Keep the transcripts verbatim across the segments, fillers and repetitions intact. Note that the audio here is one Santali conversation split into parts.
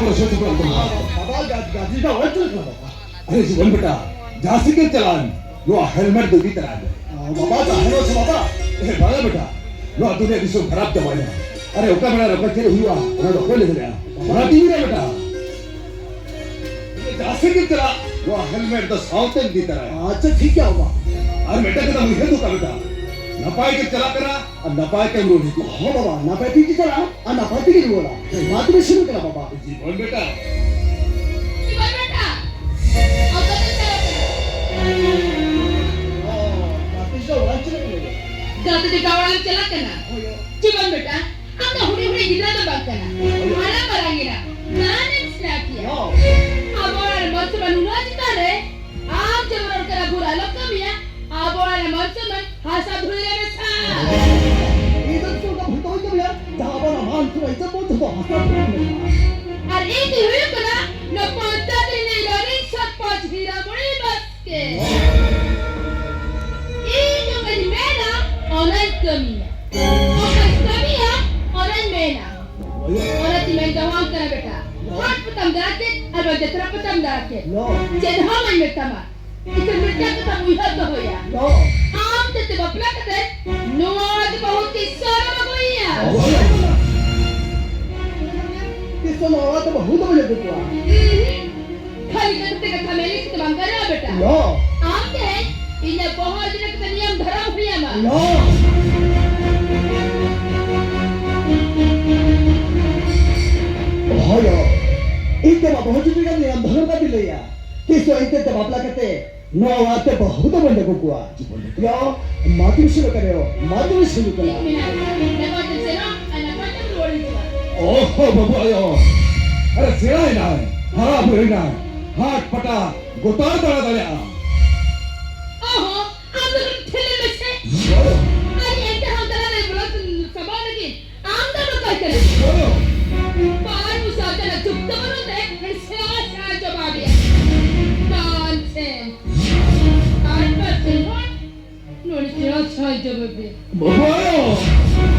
ᱵᱟᱵᱟ, ᱜᱟ-, ᱜᱟᱹᱰᱤ ᱨᱮᱱᱟᱜ ᱚᱭᱮᱞ ᱪᱮᱫ ᱞᱮᱠᱟ, ᱵᱟᱵᱟ? ᱟᱨᱮ ᱡᱤᱵᱚᱱ ᱵᱮᱴᱟ, ᱡᱟᱦᱟᱸ ᱥᱮᱫ ᱜᱮᱢ ᱪᱟᱞᱟᱜᱼᱟ, ᱱᱚᱣᱟ ᱦᱮᱞᱢᱮᱴ ᱫᱚ ᱤᱫᱤ ᱛᱟᱨᱟᱭ ᱢᱮ᱾ ᱚ, ᱵᱟᱵᱟ, ᱛᱟᱦᱮᱱᱟ ᱥᱮ ᱵᱟᱵᱟ? ᱮ, ᱵᱟᱝᱟ ᱵᱮᱴᱟ, ᱱᱚᱣᱟ ᱫᱩᱱᱤᱭᱟᱹ ᱫᱤᱥᱚᱢ ᱠᱷᱟᱨᱟᱯ ᱪᱟᱵᱟᱭᱮᱱᱟ᱾ ᱟᱨᱮ, ᱚᱠᱟ ᱵᱮᱲᱟ ᱨᱮ ᱚᱠᱟ ᱪᱮᱫ ᱦᱩᱭᱩᱜᱼᱟ, ᱚᱱᱟ ᱫᱚ ᱚᱠᱚᱭ ᱞᱟᱹᱭ ᱫᱟᱲᱮᱭᱟᱜᱼᱟ? ᱚᱱᱟ ᱛᱤᱸᱜᱩ ᱨᱮ ᱵᱮᱴᱟ, ᱡᱟᱦᱟᱸ ᱥᱮᱫ ᱜᱮᱢ ᱪᱟᱞᱟᱜ, ᱱᱚᱣᱟ ᱦᱮᱞᱢᱮᱴ ᱫᱚ ᱥᱟᱶᱛᱮᱢ ᱤᱫᱤ ᱛᱟᱨᱟᱭᱟ᱾ ᱟᱪᱪᱷᱟ, ᱴᱷᱤᱠ ᱜᱮᱭᱟ ᱵᱟᱵᱟ᱾ ᱟᱨ ᱢᱤᱫᱴᱟᱝ ᱠᱟᱛᱷᱟ ᱩᱭᱦᱟᱹᱨ ᱫᱚᱦᱚ ᱠᱟᱜ ᱵᱮᱴᱟ, ᱱᱟᱯᱟᱭ ᱜᱮᱢ ᱪᱟᱞᱟᱜ ᱠᱟᱱᱟ, ᱟᱨ ᱱᱟᱯᱟᱭ ᱛᱮᱢ ᱨᱩᱣᱟᱹᱲ ᱦᱤᱡᱩᱜᱼᱟ᱾ ᱦᱚᱸ ᱵᱟᱵᱟ, ᱱᱟᱯᱟᱭ ᱛᱮᱜᱮ ᱪᱟᱞᱟᱜᱼᱟ ᱟᱨ ᱱᱟᱯᱟᱭ ᱛᱮᱜᱮ ᱨᱩᱣᱟᱹᱲᱟ᱾ ᱢᱟ ᱛᱚᱵᱮ ᱥᱮᱱᱚᱜ ᱠᱟᱱᱟ ᱵᱟᱵᱟ᱾ ᱡᱤᱵᱚᱱ ᱵᱮᱴᱟ᱾ ᱡᱤᱵᱚᱱ ᱵᱮᱴᱟ᱾ ᱚᱠᱟᱛᱮᱢ ᱪᱟᱞᱟᱜ ᱠᱟᱱᱟ? ᱚ, ᱜᱟᱛᱮ ᱡᱚᱴᱟᱣ ᱚᱲᱟᱜ ᱮᱢ ᱪᱟᱞᱟᱜ ᱠᱟᱱᱟ? ᱜᱟᱛᱮ ᱡᱚᱴᱟᱣ ᱚᱲᱟᱜ ᱮᱢ ᱪᱟᱞᱟᱜ ᱠᱟᱱᱟ? ᱦᱳᱭ᱾ ᱡᱤᱵᱚᱱ ᱵᱮᱴᱟ, ᱟᱢ ᱫᱚ ᱦᱩᱰᱤᱧ ᱦᱩᱰᱤᱧ ᱜᱤᱫᱽᱨᱟᱹ ᱫᱚ ᱵᱟᱝ ᱠᱟᱱᱟ᱾ ᱦᱳᱭ᱾ ᱦᱟᱨᱟ ᱢᱟᱨᱟᱝ ᱮᱱᱟ᱾ ᱫᱟᱬᱟᱱ ᱮᱢ ᱥᱮᱬᱟ ᱠᱮᱭᱟ᱾ ᱦᱳᱭ᱾ ᱟᱵᱚ ᱚᱲᱟᱜ ᱨᱮ ᱢᱚᱡᱽ ᱥᱟᱢᱟᱱ ᱱᱩᱱᱟᱹᱜ ᱪᱮᱛᱟᱱ ᱨᱮ ᱟᱢ ᱡᱮᱢᱚᱱ ᱚᱱᱠᱟᱱᱟᱜ ᱵᱷᱩᱞ ᱟᱞᱚᱢ ᱠᱟᱹᱢᱤᱭᱟ, ᱟᱵᱚ ᱚᱲᱟᱜ ᱨᱮᱱᱟᱜ ᱢᱟᱱ ᱥᱚᱱᱢᱟᱱ ᱦᱟᱥᱟ ᱫᱷᱩᱲᱤ ᱨᱮ ᱢᱮᱥᱟ᱾ ᱤᱧ ᱫᱚ ᱪᱮᱫ ᱦᱚᱸ ᱵᱷᱩᱞ ᱫᱚ ᱵᱟᱹᱧ ᱠᱟᱹᱢᱤᱭᱟ, ᱡᱟᱦᱟᱸ ᱟᱵᱚ ᱚᱲᱟᱜ ᱨᱮᱱᱟᱜ ᱢᱟᱱ ᱥᱚᱱᱢᱟᱱ ᱤᱡᱽᱡᱚᱛ ᱵᱚᱱ ᱫᱚᱦᱚ ᱦᱟᱥᱟ ᱫᱷᱩᱲᱤ ᱨᱮ ᱢᱮᱥᱟ᱾ ᱟᱨ ᱤᱧ ᱫᱚᱧ ᱦᱩᱭᱩᱜ ᱠᱟᱱᱟ ᱱᱚᱣᱟ ᱯᱚᱧᱪᱟᱭᱮᱛ ᱨᱤᱱᱤᱡ ᱨᱟᱱᱤ ᱥᱚᱨᱯᱚᱧᱪ ᱦᱤᱨᱟᱢᱚᱬᱤ ᱵᱟᱥᱠᱮ᱾ ᱤᱧ ᱚᱠᱟᱧ ᱢᱮᱱᱟ, ᱚᱱᱟᱧ ᱠᱟᱹᱢᱤᱭᱟ᱾ ᱚᱠᱟᱧ ᱠᱟᱹᱢᱤᱭᱟ, ᱚᱱᱟᱧ ᱢᱮᱱᱟ᱾ ᱚᱱᱟᱛᱮ ᱢᱮᱱ ᱫᱚᱦᱚᱣᱟᱢ ᱠᱟᱱᱟ ᱵᱮᱴᱟ, ᱦᱟᱴ ᱯᱟᱛᱟᱢ ᱫᱟᱬᱟ ᱠᱮᱫ ᱟᱨ ᱵᱟᱝ ᱡᱟᱛᱨᱟ ᱯᱟᱛᱟᱢ ᱫᱟᱬᱟ ᱠᱮᱫ, ᱪᱮᱫ ᱦᱚᱸ ᱵᱟᱹᱧ ᱢᱮᱛᱟᱢᱟ᱾ ᱤᱠᱟᱹ ᱢᱤᱫᱴᱟᱝ ᱠᱟᱛᱷᱟᱢ ᱩᱭᱦᱟᱹᱨ ᱫᱚᱦᱚᱭᱟ᱾ ᱟᱢ ᱛᱮ ᱛᱮ ᱵᱟᱯᱞᱟ ᱠᱟᱛᱮ ᱱᱚᱣᱟ ᱚᱲᱟᱜ ᱛᱮ ᱵᱟᱹᱦᱩ ᱛᱤᱥ ᱦᱚᱸ ᱟᱞᱚᱢ ᱟᱹᱜᱩᱭᱮᱭᱟ᱾ ᱛᱤᱥ ᱦᱚᱸ ᱱᱚᱣᱟ ᱚᱲᱟᱜ ᱛᱮ ᱵᱟᱹᱦᱩ ᱫᱚ ᱵᱟᱹᱧ ᱟᱹᱜᱩ ᱠᱚᱣᱟ᱾ ᱩᱸᱦᱩᱸ᱾ ᱠᱷᱟᱹᱞᱤ ᱠᱟᱛᱷᱟ ᱛᱮ ᱠᱟᱛᱷᱟ ᱢᱮᱱ ᱞᱮᱠᱷᱟᱱ ᱫᱚ ᱵᱟᱝ ᱜᱟᱱᱚᱜᱼᱟ, ᱵᱮᱴᱟ᱾ ᱱᱚ᱾ ᱟᱢ ᱛᱮᱦᱮᱧ ᱤᱧᱟᱹᱜ ᱵᱚᱦᱚᱜ ᱤᱫᱤ ᱠᱟᱛᱮ ᱱᱤᱭᱚᱢ ᱫᱷᱚᱨᱚᱢ ᱦᱩᱭ ᱟᱢᱟ᱾ ᱱᱚ᱾ ᱦᱳᱭ, ᱤᱧ ᱛᱮ ᱵᱟᱵᱟ ᱦᱚᱸ ᱡᱩᱫᱤ ᱜᱟᱱ ᱱᱤᱭᱚᱢ ᱫᱷᱚᱨᱚᱢ ᱠᱟᱛᱮ ᱞᱟᱹᱭᱟ, ᱛᱤᱥ ᱦᱚᱸ ᱤᱧ ᱛᱮ ᱵᱟᱯᱞᱟ ᱠᱟᱛᱮ ᱱᱚᱣᱟ ᱚᱲᱟᱜ ᱛᱮ ᱵᱟᱹᱦᱩ ᱫᱚ ᱵᱟᱹᱧ ᱟᱹᱜᱩ ᱠᱚᱣᱟ᱾ ᱭᱚ, ᱢᱟ ᱛᱤᱧ ᱥᱮᱱᱚᱜ ᱠᱟᱱᱟ ᱭᱚ, ᱢᱟ ᱛᱤᱧ ᱥᱮᱱᱚᱜ ᱠᱟᱱᱟ᱾ ᱴᱷᱤᱠ ᱢᱮᱱᱟᱜ ᱞᱮᱠᱟ᱾ ᱱᱟᱯᱟᱭ ᱛᱮᱢ ᱥᱮᱱᱚᱜ ᱟᱨ ᱱᱟᱯᱟᱭ ᱛᱮᱢ ᱨᱩᱣᱟᱹᱲ ᱦᱤᱡᱩᱜᱼᱟ᱾ ᱚᱦᱚ, ᱵᱟᱹᱵᱩ ᱟᱭᱳ, ᱟᱨᱮ ᱥᱮᱬᱟᱭᱮᱱᱟᱭ, ᱦᱟᱨᱟ ᱵᱩᱨᱩᱭᱮᱱᱟᱭ, ᱦᱟᱴ ᱯᱟᱴᱟ ᱜᱚᱴᱟ ᱫᱟᱬᱟ ᱫᱟᱲᱮᱭᱟᱜᱼᱟ᱾ ᱚᱦᱚ, ᱟᱢ ᱫᱚ ᱴᱷᱮᱞᱮ ᱢᱮᱥᱮ᱾ ᱟᱨ ᱮᱱᱛᱮ ᱦᱚᱸ ᱫᱟᱬᱟ ᱨᱮ ᱵᱚᱞᱚ ᱥᱟᱵᱟᱣ ᱞᱟᱹᱜᱤᱫ ᱟᱢ ᱫᱚ ᱚᱠᱚᱭ ᱠᱟᱱᱟ? ᱵᱟᱨ ᱢᱩᱥᱟ ᱠᱟᱱᱟ, ᱪᱩᱯ ᱛᱮ ᱵᱚᱞᱚ ᱛᱮ, ᱥᱮᱬᱟ ᱥᱮᱬᱟ ᱡᱚᱵᱟᱵ ᱮᱭᱟ᱾ ᱰᱟᱱ ᱴᱷᱮᱱ᱾ ᱟᱨ ᱵᱟᱨ ᱴᱷᱮᱱ ᱦᱚᱸ ᱱᱚᱰᱮ ᱥᱮᱬᱟ ᱥᱮᱬᱟ ᱡᱚᱵᱟᱵ ᱮᱭᱟ᱾ ᱵᱟᱵᱟ!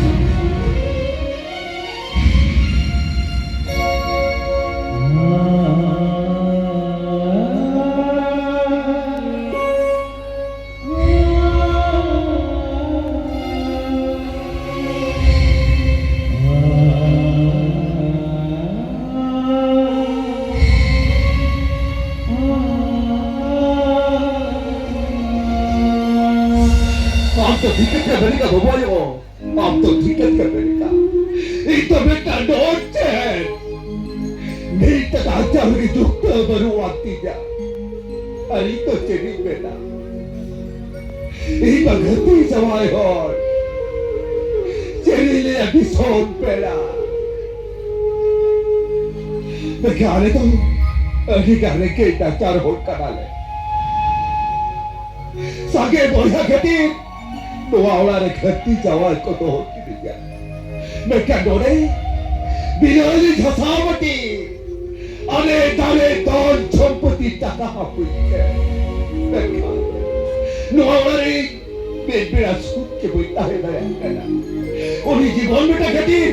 ᱫᱚ ᱪᱮᱫ? ᱱᱤᱛ ᱟᱡᱟᱨ ᱨᱮ ᱡᱩᱠᱛᱚ ᱵᱟᱹᱱᱩᱜ ᱟᱱ ᱛᱤᱧᱟ᱾ ᱟᱨ ᱤᱧ ᱫᱚ ᱪᱮᱫ ᱤᱧ ᱢᱮᱱᱟ? ᱤᱧ ᱢᱟ ᱜᱟᱛᱮ ᱡᱟᱶᱟᱭ ᱦᱚᱲ᱾ ᱪᱮᱫ ᱤᱧ ᱞᱟᱹᱭᱟ ᱫᱤᱥᱚᱢ ᱯᱮᱲᱟ? ᱢᱮᱱᱠᱷᱟᱱ ᱟᱞᱮ ᱫᱚ ᱟᱹᱰᱤ ᱜᱟᱱ ᱨᱮᱸᱜᱮᱡ ᱱᱟᱪᱟᱨ ᱦᱚᱲ ᱠᱟᱱᱟᱞᱮ᱾ ᱥᱟᱸᱜᱮ ᱵᱚᱭᱦᱟ ᱠᱷᱟᱹᱛᱤᱨ ᱱᱚᱣᱟ ᱚᱲᱟᱜ ᱨᱮ ᱜᱟᱛᱮ ᱡᱟᱶᱟᱭ ᱠᱚ ᱫᱚᱦᱚ ᱠᱤᱫᱤᱧᱟ᱾ ᱢᱮᱱᱠᱷᱟᱱ ᱱᱚᱰᱮ ᱵᱤᱱᱟᱹᱞᱤ ᱜᱷᱟᱥᱟᱣ ᱢᱟᱹᱴᱤ, ᱟᱞᱮ ᱫᱟᱨᱮ ᱫᱷᱚᱱ ᱥᱚᱢᱯᱚᱛᱤ ᱴᱟᱠᱟ ᱦᱟᱹᱯᱩᱭ ᱛᱮ᱾ ᱢᱮᱱᱠᱷᱟᱱ ᱱᱚᱣᱟ ᱚᱲᱟᱜ ᱨᱮ ᱢᱤᱫ ᱵᱮᱲᱟ ᱥᱩᱠ ᱛᱮ ᱵᱟᱹᱧ ᱛᱟᱦᱮᱸ ᱫᱟᱲᱮᱭᱟᱜ ᱠᱟᱱᱟ᱾ ᱩᱱᱤ ᱡᱤᱵᱚᱱ ᱵᱮᱴᱟ ᱠᱷᱟᱹᱛᱤᱨ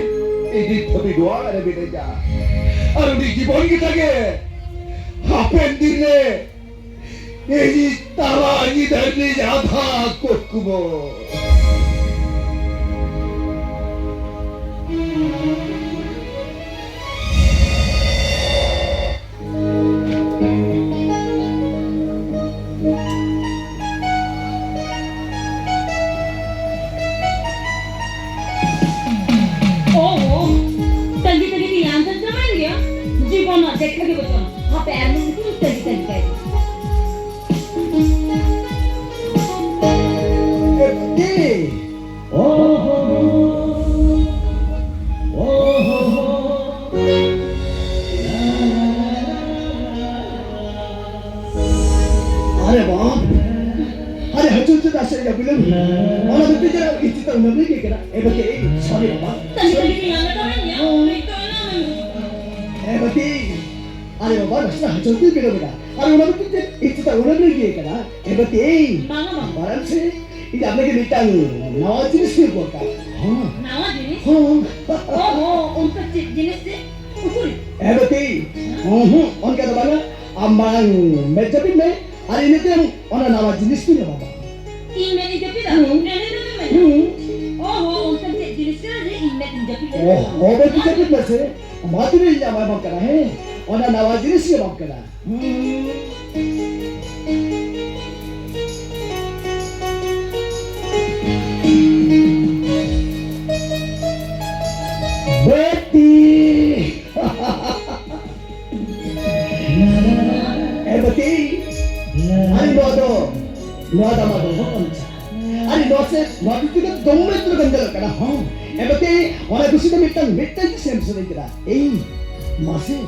ᱤᱧ ᱱᱤᱛ ᱦᱟᱹᱵᱤᱡ ᱱᱚᱣᱟ ᱚᱲᱟᱜ ᱨᱮ ᱢᱤᱱᱟᱹᱧᱟ᱾ ᱟᱨ ᱩᱱᱤ ᱡᱤᱵᱚᱱ ᱵᱮᱴᱟ ᱜᱮ ᱦᱟᱯᱮᱱ ᱫᱤᱱ ᱨᱮ ᱤᱧ ᱛᱟᱞᱟ ᱧᱤᱫᱟᱹ ᱨᱤᱱᱤᱡ ᱟᱫᱷᱟ ᱠᱩᱠᱢᱩ᱾ ᱚᱦᱚ, ᱛᱟᱺᱜᱤ ᱛᱟᱺᱜᱤ ᱛᱮ ᱞᱟᱸᱜᱟ ᱪᱟᱵᱟᱭᱮᱱ ᱜᱮᱭᱟ᱾ ᱡᱤᱵᱚᱱ ᱨᱮᱱᱟᱜ ᱫᱮᱠᱷᱟ ᱜᱮ ᱵᱟᱹᱪᱩᱜᱼᱟ᱾ ᱦᱟᱯᱮ ᱟᱨ ᱢᱤᱫ ᱫᱤᱱ ᱛᱟᱺᱜᱤ ᱛᱟᱺᱜᱤ ᱠᱟᱭ ᱜᱮ᱾ ᱮ ᱵᱤᱴᱤ! ᱚᱦᱚ, ᱚᱦᱚ᱾ ᱟᱨᱮ ᱵᱟᱯ! ᱟᱨᱮ ᱦᱟᱹᱪᱩ ᱪᱮᱫᱟᱜ ᱥᱮ ᱭᱟ ᱵᱤᱞᱚᱢ? ᱚᱱᱟ ᱫᱚ ᱛᱤᱡᱮᱨᱟ ᱤᱪᱤᱛᱟ ᱩᱱᱟᱹᱜ ᱜᱮ ᱠᱟᱱᱟ᱾ ᱮ ᱵᱟᱹᱠᱤ, ᱥᱚᱨᱤ ᱵᱟᱵᱟ᱾ ᱛᱟᱺᱜᱤ ᱛᱟᱺᱜᱤ ᱛᱮ ᱞᱟᱸᱜᱟ ᱪᱟᱵᱟᱭᱮᱱ ᱜᱮᱭᱟ᱾ ᱱᱤᱛᱚᱜ ᱮᱱᱟ ᱟᱢᱮᱢ ᱦᱤᱡᱩᱜ ᱠᱟᱱᱟ᱾ ᱮ ᱵᱟᱹᱠᱤ, ᱟᱨᱮ ᱵᱟᱵᱟ, ᱱᱟᱥᱮᱱᱟᱜ ᱦᱟᱹᱪᱩ ᱛᱮ ᱵᱤᱞᱚᱢ ᱮᱱᱟ᱾ ᱟᱨ ᱚᱱᱟ ᱫᱚ ᱛᱤᱡᱮᱨᱟ ᱤᱪᱤᱛᱟ ᱩᱱᱟᱹᱜ ᱜᱮ ᱠᱟᱱᱟ᱾ ᱮ ᱵᱟᱹᱠᱤ, ᱵᱟᱝᱟ, ᱵᱟᱝᱟ᱾ ᱵᱟᱨᱟᱢ ᱥᱮ, ᱤᱧ ᱟᱯᱮ ᱜᱮ ᱢᱤᱫᱴᱟᱝ ᱱᱟᱣᱟ ᱡᱤᱱᱤᱥ ᱞᱤᱧ ᱟᱹᱜᱩ ᱟᱠᱟᱫ᱾ ᱦᱚᱸ᱾ ᱱᱟᱣᱟ ᱡᱤᱱᱤᱥ? ᱦᱚᱸ᱾ ᱚᱦᱚ, ᱚᱱᱠᱟ ᱪᱮᱫ ᱡᱤᱱᱤᱥ ᱪᱮᱫ? ᱩᱠᱩᱨ? ᱮ ᱵᱟᱹᱠᱤ, ᱦᱚᱸ, ᱦᱚᱸ, ᱚᱱᱠᱟ ᱫᱚ ᱵᱟᱝᱟ᱾ ᱟᱢ ᱢᱟᱲᱟᱝ ᱢᱮᱫ ᱡᱟᱹᱯᱤᱫ ᱢᱮ, ᱟᱨ ᱤᱱᱟᱹ ᱛᱟᱭᱚᱢ ᱚᱱᱟ ᱱᱟᱣᱟ ᱡᱤᱱᱤᱥ ᱠᱚᱧ ᱮᱢᱟᱢᱟ᱾ ᱤᱧ ᱢᱮᱫ ᱤᱧ ᱡᱟᱹᱯᱤᱫᱟ? ᱦᱩᱸ᱾ ᱢᱮᱫ ᱤᱧ ᱡᱟᱹᱯᱤᱫ ᱢᱮ? ᱦᱩᱸ᱾ ᱚᱦᱚ, ᱚᱱᱠᱟᱱ ᱪᱮᱫ ᱡᱤᱱᱤᱥ ᱠᱟᱱᱟ ᱡᱮ ᱤᱧ ᱢᱮᱫ ᱤᱧ ᱡᱟᱹᱯᱤᱫ ᱫᱟᱲᱮᱭᱟᱜᱼᱟ? ᱚᱦᱚ, ᱵᱟᱹᱠᱤ ᱡᱟᱹᱯᱤᱫ ᱢᱮᱥᱮ᱾ ᱢᱟ ᱛᱚᱵᱮ ᱤᱧ ᱮᱢᱟᱢ ᱠᱟᱱᱟ, ᱦᱮᱸ? ᱚᱱᱟ ᱱᱟᱣᱟ ᱡᱤᱱᱤᱥ ᱤᱧ ᱮᱢᱟᱢ ᱠᱟᱱᱟ᱾ ᱦᱩᱸ᱾ ᱵᱟᱹᱠᱤ ᱟᱢᱟᱜ ᱫᱚ ᱦᱚᱯᱚᱱ ᱪᱟ᱾ ᱟᱨ ᱱᱚᱣᱟ ᱥᱮ, ᱱᱚᱣᱟ ᱫᱚ ᱛᱤᱱᱟᱹᱜ ᱫᱚᱢᱮ ᱩᱛᱟᱹᱨ ᱜᱮᱢ ᱧᱮᱞᱚᱜ ᱠᱟᱱᱟ᱾ ᱦᱚᱸ, ᱮᱢ ᱵᱟᱹᱛᱤ, ᱚᱱᱟ ᱠᱩᱥᱤ ᱫᱚ ᱢᱤᱫᱴᱟᱝ, ᱢᱤᱫᱴᱟᱝ ᱠᱩᱥᱤ ᱮᱢ ᱥᱮᱨᱮᱧ ᱠᱮᱫᱟ᱾ ᱮᱭ, ᱢᱟᱥᱮ᱾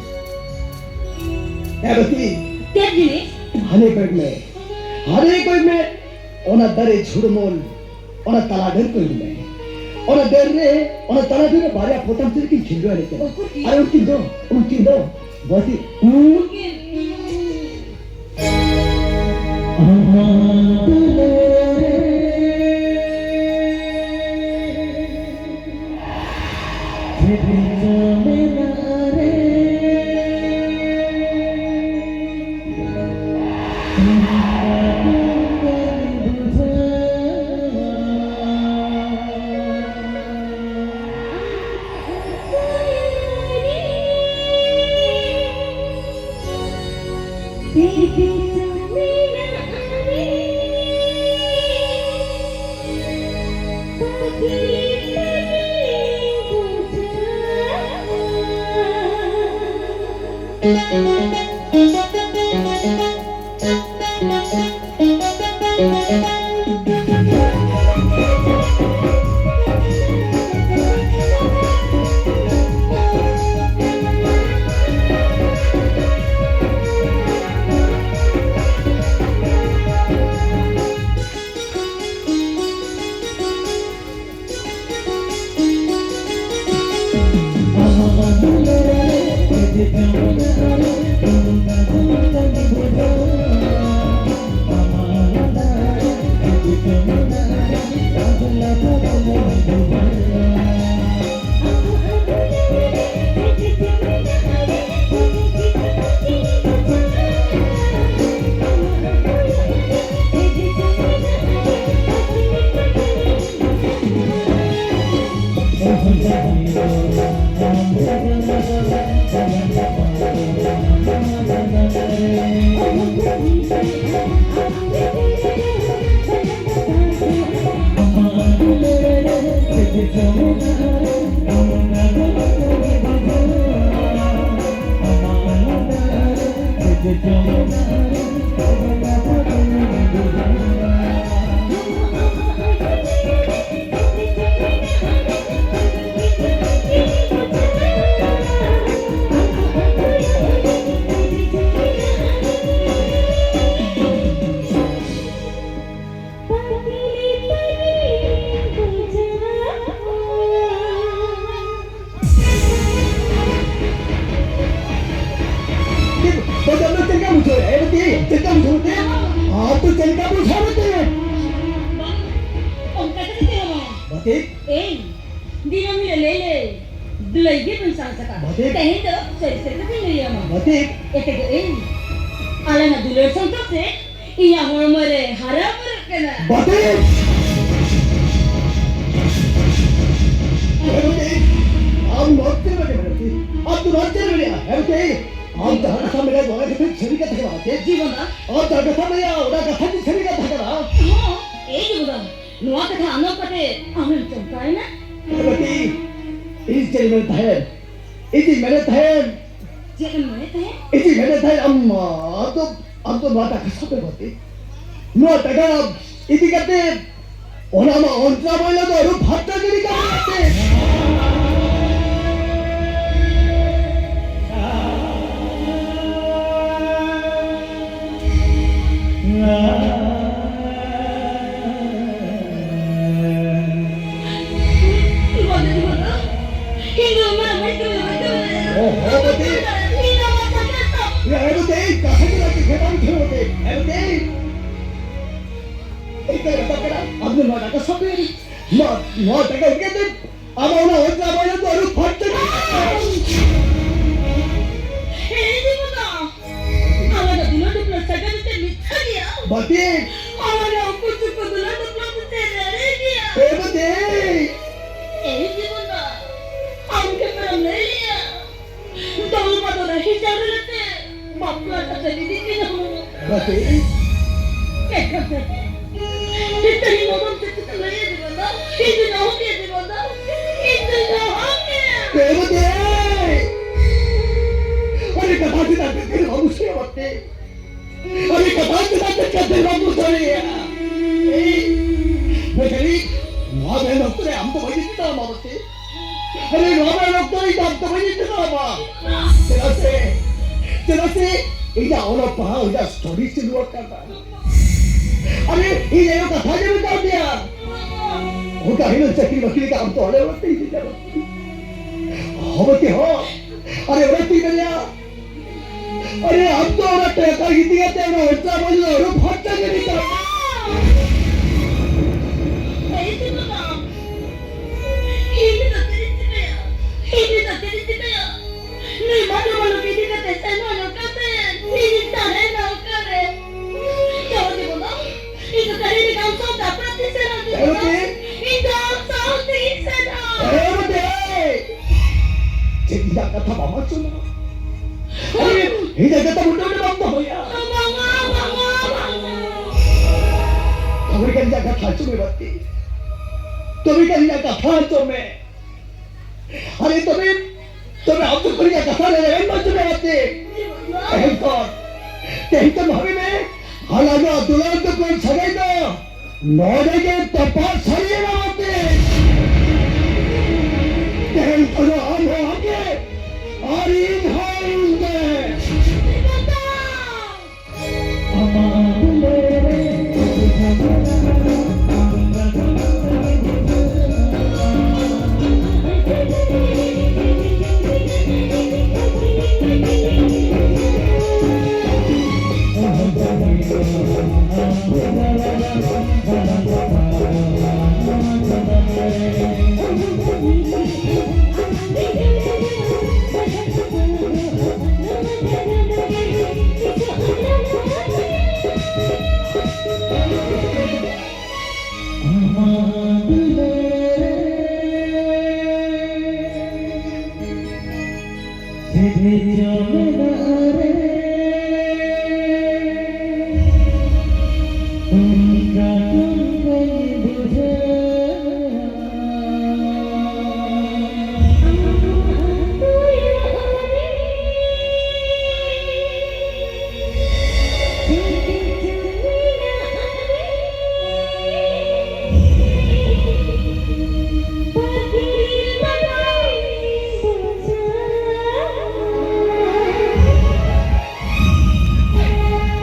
ᱮ ᱵᱟᱹᱛᱤ᱾ ᱪᱮᱫ ᱡᱤᱱᱤᱥ? ᱦᱟᱱᱮ ᱠᱚᱭᱚᱜ ᱢᱮ, ᱦᱟᱱᱮ ᱠᱚᱭᱚᱜ ᱢᱮ, ᱚᱱᱟ ᱫᱟᱨᱮ ᱡᱷᱩᱲᱢᱩᱞ, ᱚᱱᱟ ᱛᱟᱞᱟ ᱰᱟᱹᱨ ᱠᱚᱭᱚᱜ ᱢᱮ᱾ ᱚᱱᱟ ᱰᱟᱹᱨ ᱨᱮ, ᱚᱱᱟ ᱛᱟᱞᱟ ᱰᱟᱹᱨ ᱨᱮ ᱵᱟᱨᱭᱟ ᱯᱚᱛᱟᱢ ᱪᱮᱬᱮ ᱠᱤᱱ ᱠᱷᱤᱞᱰᱩ ᱮᱱᱮᱡ ᱠᱟᱱᱟ᱾ ᱩᱱᱠᱤᱱ? ᱟᱨ ᱩᱱᱠᱤᱱ ᱫᱚ, ᱩᱱᱠᱤᱱ ᱫᱚ ᱵᱟᱹᱛᱤ᱾ ᱪᱮᱫ ᱞᱮᱠᱟ ᱵᱩᱡᱷᱟᱹᱣ ᱠᱮᱫ? ᱵᱟᱝ, ᱚᱱᱠᱟ ᱠᱟᱛᱮ ᱪᱮᱫ ᱦᱚᱸ ᱵᱟᱝ᱾ ᱵᱟᱹᱛᱤ? ᱮᱭ, ᱫᱤᱱᱟᱹᱢ ᱦᱤᱞᱳᱜ ᱞᱟᱹᱭ ᱞᱟᱹᱭ, ᱞᱟᱹᱭ ᱜᱮ ᱵᱟᱹᱧ ᱥᱟᱦᱟ ᱥᱟᱠᱟ᱾ ᱵᱟᱹᱛᱤ? ᱛᱮᱦᱮᱧ ᱫᱚ ᱥᱟᱹᱨᱤ ᱥᱟᱹᱨᱤ ᱠᱟᱛᱷᱟᱧ ᱞᱟᱹᱭ ᱟᱢᱟ᱾ ᱵᱟᱹᱛᱤ? ᱮᱛᱮ ᱫᱚ ᱮᱭ, ᱟᱞᱟᱝᱟᱜ ᱫᱩᱞᱟᱹᱲ ᱥᱚᱱᱛᱚᱨ ᱛᱮ ᱤᱧᱟᱹᱜ ᱦᱚᱲᱢᱚ ᱨᱮ ᱦᱟᱨᱟ ᱵᱩᱨᱩᱜ ᱠᱟᱱᱟ᱾ ᱵᱟᱹᱛᱤ? ᱦᱮᱸ ᱵᱟᱹᱛᱤ? ᱟᱢ ᱱᱚᱛᱮ ᱨᱮ ᱢᱮᱱᱟᱜ ᱢᱮᱭᱟ ᱵᱟᱹᱛᱤ? ᱟᱢ ᱫᱚ ᱱᱚᱛᱮ ᱨᱮ ᱢᱮᱱᱟᱜ ᱢᱮᱭᱟ? ᱦᱮᱸ ᱵᱟᱹᱛᱤ? ᱟᱢ ᱡᱟᱦᱟᱸ ᱠᱟᱛᱷᱟ ᱢᱮᱱᱟ, ᱱᱚᱣᱟ ᱠᱟᱛᱷᱟ ᱥᱟᱹᱨᱤ ᱠᱟᱛᱷᱟ ᱠᱟᱱᱟ ᱵᱟᱹᱛᱤ? ᱡᱤᱵᱚᱱ ᱫᱟ᱾ ᱟᱢ ᱡᱟᱦᱟᱸ ᱠᱟᱛᱷᱟ ᱢᱮᱱᱟ, ᱚᱱᱟ ᱠᱟᱛᱷᱟ ᱜᱮ ᱥᱟᱹᱨᱤ ᱠᱟᱛᱷᱟ ᱠᱟᱱᱟ᱾ ᱦᱚᱸ, ᱮᱭ ᱡᱤᱵᱚᱱ ᱫᱟ, ᱱᱚᱣᱟ ᱠᱟᱛᱷᱟ ᱟᱸᱡᱚᱢ ᱠᱟᱛᱮ ᱟᱢᱮᱢ ᱪᱚᱢᱠᱟᱣᱮᱱᱟ? ᱦᱮᱸ ᱵᱟᱹᱛᱤ? ᱤᱧ ᱪᱮᱫ ᱤᱧ ᱢᱮᱱ ᱛᱟᱦᱮᱸᱫ? ᱤᱧ ᱫᱩᱧ ᱢᱮᱱᱮᱫ ᱛᱟᱦᱮᱸᱫ᱾ ᱪᱮᱫ ᱮᱢ ᱢᱮᱱᱮᱫ ᱛᱟᱦᱮᱸᱫ? ᱤᱧ ᱫᱩᱧ ᱢᱮᱱᱮᱫ ᱛᱟᱦᱮᱸᱫ, ᱟᱢ, ᱟᱢ ᱫᱚ, ᱟᱢ ᱫᱚ ᱱᱚᱣᱟ ᱴᱟᱠᱟ ᱥᱟᱵ ᱢᱮ ᱵᱟᱹᱛᱤ᱾ ᱱᱚᱣᱟ ᱴᱟᱠᱟ ᱤᱫᱤ ᱠᱟᱛᱮ ᱚᱱᱟ ᱢᱟ ᱚᱱᱛᱨᱟ ᱢᱚᱭᱞᱟ ᱫᱚ ᱟᱹᱨᱩ ᱯᱷᱟᱨᱪᱟ ᱜᱤᱰᱤ ᱠᱟᱜ ᱢᱮ ᱵᱟᱹᱛᱤ᱾ ᱤᱧ ᱫᱚ ᱚᱱᱟ ᱢᱟᱹᱭ ᱠᱟᱹᱢᱤ ᱵᱟᱹᱧ ᱠᱟᱹᱢᱤ ᱫᱟᱲᱮᱭᱟᱜᱼᱟ᱾ ᱚ, ᱦᱚᱸ, ᱵᱟᱹᱛᱤ᱾ ᱤᱧ ᱫᱚ ᱚᱱᱟ ᱠᱟᱹᱢᱤ ᱫᱚ ᱮ, ᱮ, ᱵᱟᱹᱛᱤ, ᱠᱟᱛᱷᱟ ᱪᱮᱫᱟᱜ ᱪᱮᱫ ᱦᱚᱸ ᱵᱟᱝ ᱴᱷᱤᱠ ᱵᱟᱹᱛᱤ? ᱮ, ᱵᱟᱹᱛᱤ᱾ ᱮᱭ, ᱠᱟᱹᱢᱤ ᱵᱟᱝ ᱠᱟᱱᱟ᱾ ᱟᱢ ᱫᱚ ᱱᱚᱣᱟ ᱴᱟᱠᱟ ᱥᱟᱵ ᱢᱮ᱾ ᱱᱚᱣᱟ, ᱱᱚᱣᱟ ᱴᱟᱠᱟ ᱤᱫᱤ ᱠᱟᱛᱮ ᱟᱢᱟᱜ ᱚᱱᱟ ᱚᱡᱽᱨᱟ ᱵᱟᱭᱨᱟ ᱫᱚ ᱟᱹᱨᱩ ᱯᱷᱟᱨᱪᱟ ᱜᱮ᱾ ᱮ, ᱤᱧ ᱫᱚ ᱚᱱᱟ ᱟᱞᱟᱝᱟᱜ ᱫᱩᱞᱟᱹᱲ ᱫᱩᱯᱞᱟᱹᱲ ᱥᱟᱹᱜᱟᱹᱭ ᱫᱚ ᱪᱮᱫ ᱢᱤᱛᱷᱭᱟ ᱜᱮᱭᱟ? ᱵᱟᱹᱛᱤ! ᱟᱞᱟᱝᱟᱜ ᱩᱠᱩ ᱪᱩᱠᱩ ᱫᱩᱞᱟᱹᱲ ᱫᱩᱯᱞᱟᱹᱲ ᱫᱚ ᱪᱮᱫ ᱮᱲᱮ ᱜᱮᱭᱟ? ᱮ ᱵᱟᱹᱛᱤ! ᱮᱭ ᱡᱤᱵᱚᱱ ᱫᱟ, ᱟᱢ ᱜᱮ ᱯᱮᱨᱮᱢ ᱞᱟᱹᱭ ᱞᱮᱭᱟ᱾ ᱫᱚᱞ ᱵᱟᱫᱚᱞ ᱨᱮ ᱦᱤᱡᱟᱹᱣ ᱞᱮᱠᱟᱛᱮ ᱵᱟᱯᱞᱟ ᱠᱟᱛᱮ ᱡᱩᱫᱤ ᱤᱧ ᱦᱚᱸ ᱵᱟᱹᱛᱤ! ᱮᱠᱟᱞ ᱛᱮ᱾ ᱱᱤᱛᱚᱜ ᱤᱧ ᱜᱚᱜᱚᱢ ᱪᱮᱫ ᱠᱟᱛᱮ ᱞᱟᱹᱭ ᱟᱹᱫᱤᱧᱟ ᱫᱟ? ᱤᱧ ᱫᱚ ᱚᱦᱚ ᱜᱮ ᱟᱹᱫᱤᱧᱟ ᱫᱟ᱾ ᱤᱧ ᱫᱚ ᱚᱦᱚ ᱜᱮ᱾ ᱮ ᱵᱟᱹᱛᱤ! ᱟᱨᱮ ᱠᱟᱛᱷᱟ ᱪᱮᱫᱟᱜ ᱛᱮ ᱵᱟᱢ ᱵᱩᱡᱷᱟᱹᱣᱟ ᱵᱟᱹᱛᱤ? ᱟᱨᱮ ᱠᱟᱛᱷᱟ ᱪᱮᱫᱟᱜ ᱛᱮ ᱠᱟᱛᱮ ᱵᱟᱢ ᱵᱩᱡᱷᱟᱹᱣᱟ? ᱮᱭ, ᱵᱮᱪᱟᱨᱤ, ᱱᱚᱣᱟ ᱢᱮᱱ ᱚᱠᱛᱚ ᱨᱮ ᱟᱢ ᱫᱚ ᱵᱟᱹᱧ ᱤᱫᱤ ᱛᱟᱢᱟ ᱵᱟᱹᱛᱤ᱾ ᱟᱨᱮ ᱱᱚᱣᱟ ᱢᱮᱱ ᱚᱠᱛᱚ ᱨᱮ ᱤᱧ ᱫᱚ ᱟᱢ ᱫᱚ ᱵᱟᱹᱧ ᱤᱫᱤ ᱛᱟᱢᱟ᱾ ᱪᱮᱫᱟᱜ ᱥᱮ, ᱪᱮᱫᱟᱜ ᱥᱮ ᱤᱧᱟᱹᱜ ᱚᱞᱚᱜ ᱯᱟᱲᱦᱟᱣ, ᱤᱧᱟᱹᱜ study ᱪᱟᱹᱞᱩ ᱟᱠᱟᱱᱟ᱾ ᱟᱨᱮ, ᱤᱧ ᱟᱭᱳ ᱠᱟᱛᱷᱟ ᱟᱸᱡᱚᱢ ᱢᱮᱛᱟᱣ ᱫᱮᱭᱟ᱾ ᱚᱱᱠᱟ ᱦᱤᱱᱟᱹ ᱪᱟᱹᱠᱨᱤ ᱵᱟᱹᱠᱨᱤ ᱞᱮᱠᱟ ᱟᱢ ᱫᱚ ᱟᱞᱮ ᱚᱲᱟᱜ ᱛᱮ ᱤᱫᱤ ᱠᱟᱜ ᱢᱮ᱾ ᱦᱚᱸ ᱵᱟᱹᱛᱤ ᱦᱚᱸ᱾ ᱟᱨᱮ, ᱚᱲᱟᱜ ᱛᱮ ᱤᱫᱤ ᱠᱟᱜ ᱢᱮᱭᱟ᱾ अरे, हम तो औरत पैसा की दिया तेरा बच्चा बोल लो, अरे फट के निकल। ऐसे तो ना। इन्हीं तो तेरी चिपया, इन्हीं तो तेरी चिपया। नहीं मालूम मालूम के दिखा ते सैनो नो करते, इन्हीं तारे नो करे। क्या हो गया बोलो? ᱤᱧ ᱫᱚ ᱛᱟᱦᱮᱸ ᱠᱟᱱ ᱥᱟᱶᱛᱟ ᱯᱨᱚᱛᱤᱥᱴᱷᱟᱱ ᱨᱮ ᱮ ᱵᱟᱹᱵᱩ᱾ ᱤᱧ ᱫᱚ ᱥᱟᱶᱛᱤᱧ ᱥᱮᱱᱚᱜᱼᱟ᱾ ᱮ ᱵᱟᱹᱵᱩ᱾ ᱪᱮᱫ ᱤᱧᱟᱜ ᱠᱟᱛᱷᱟ ᱵᱟᱢ ᱟᱸᱡᱚᱢᱟ? ᱟᱨᱮ, ᱤᱧᱟᱜ ᱠᱟᱛᱷᱟ ᱢᱚᱴᱮ ᱢᱚᱴᱮ ᱵᱟᱢ ᱫᱚᱦᱚᱭᱟ᱾ ᱵᱟᱝᱟ, ᱵᱟᱝᱟ, ᱵᱟᱝᱟ᱾ ᱛᱚᱵᱮ ᱠᱷᱟᱱ ᱤᱧᱟᱜ ᱠᱟᱛᱷᱟ ᱟᱸᱡᱚᱢ ᱢᱮ ᱵᱟᱹᱛᱤ᱾ ᱛᱚᱵᱮ ᱠᱷᱟᱱ ᱤᱧᱟᱜ ᱠᱟᱛᱷᱟ ᱟᱸᱡᱚᱢ ᱢᱮ᱾ ᱟᱨᱮ ᱛᱚᱵᱮ, ᱛᱚᱵᱮ ᱟᱢ ᱫᱚ ᱠᱩᱲᱤᱭᱟᱜ ᱠᱟᱛᱷᱟ ᱨᱮ ᱨᱮᱵᱮᱱ ᱵᱟᱹᱪᱩᱜ ᱢᱮᱭᱟ ᱛᱮ᱾ ᱛᱮᱦᱮᱧ ᱠᱷᱚᱱ, ᱛᱮᱦᱮᱧ ᱠᱷᱚᱱ ᱵᱷᱟᱵᱤ ᱢᱮ, ᱟᱞᱟᱝᱟᱜ ᱫᱩᱞᱟᱹᱲ ᱫᱩᱯᱩᱞ ᱥᱟᱹᱜᱟᱹᱭ ᱫᱚ ᱱᱚᱰᱮ ᱜᱮ ᱛᱚᱯᱟᱜ ᱥᱟᱹᱨᱤᱭᱮᱱᱟ ᱛᱮ᱾ ᱛᱮᱦᱮᱧ ᱠᱷᱚᱱ ᱟᱢ ᱦᱚᱸ ᱟᱢ ᱜᱮ, ᱟᱨ ᱤᱧ ᱦᱚᱸ ᱤᱧ ᱜᱮ᱾